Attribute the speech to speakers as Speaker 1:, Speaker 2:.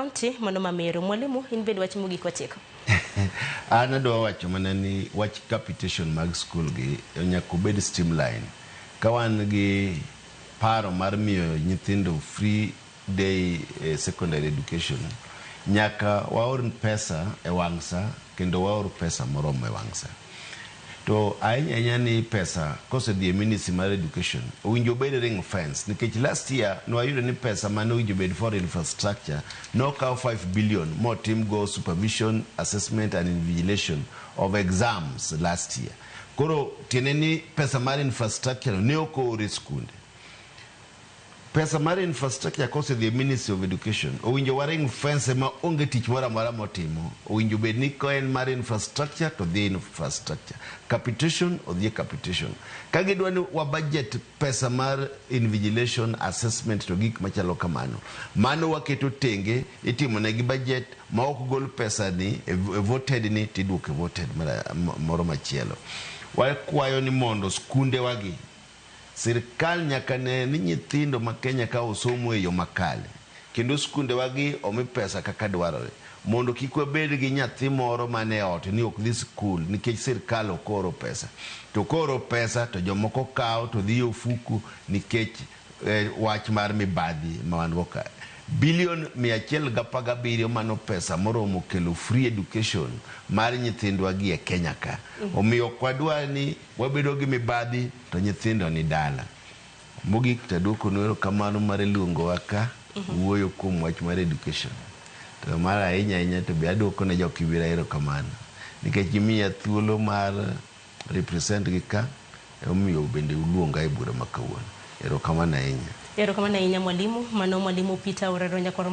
Speaker 1: kaunti mano ma Meru. Mwalimu, in bende wach mogik watieko.
Speaker 2: An adwa wacho mana ni wach capitation mag skul gi nyaka obed streamline. Ka wan gi paro mar miyo nyithindo free day secondary education, nyaka waor pesa e wang' sa kendo waor pesa moromo e wang' sa. To ahinya ahinya ni pesa kosedhi e Ministry mar Education, owinjo obed ring fence, nikech last year nwayudo ni pesa mane owinjo bed for infrastructure nokaw 5 billion motim go supervision, assessment and invigilation of exams last year. Koro tiende ni pesa mar infrastructure no ne ok oor e skunde. Pesa mar infrastructure kosedhi e Ministry of Education, owinjo wa ring fence ma onge tich moro amora motimo. Owinjo bed ni ka en mar infrastructure to dhi infrastructure, capitation odhi e capitation. Ka gidwa ni wa budget pesa mar invigilation, assessment to gik machalo kamano, mano waketo tenge, itimo negi budget ma ok gol pesa ni e voted ni tiduoko e voted moro machielo. Wakwayo ni mondo skunde wagi, sirikal nyaka ne ni nyithindo ma Kenya ka osomo e yo makare kendo skunde wagi omi pesa kaka dwarore, mondo kik wabed gi nyathi moro mane ot ni ok dhi skul nikech sirikal ok oro pesa. To kooro pesa to jomoko kawo to dhi e ofuku nikech wach mar mibadhi ma wan go ka. Bilion 117, mano pesa moromo kelo free education mar nyithindwa gi e Kenya ka. Omiyo ok wadwar ni wabedo gi mibadhi to nyithindo ni dala. Mogik to aduokonu erokamano mar luongowa ka wuoyo kuom wach mar education. To mar ahinya ahinya to be aduoko ne jo Kibera erokamano nikech gimiya thuolo mar represent gi ka, emomiyo bende uluonga e bura ma kawuono. Erokamano ahinya.
Speaker 1: Erokamano ahinya, mwalimu. Mano Mwalimu Peter Orero Nyakwar.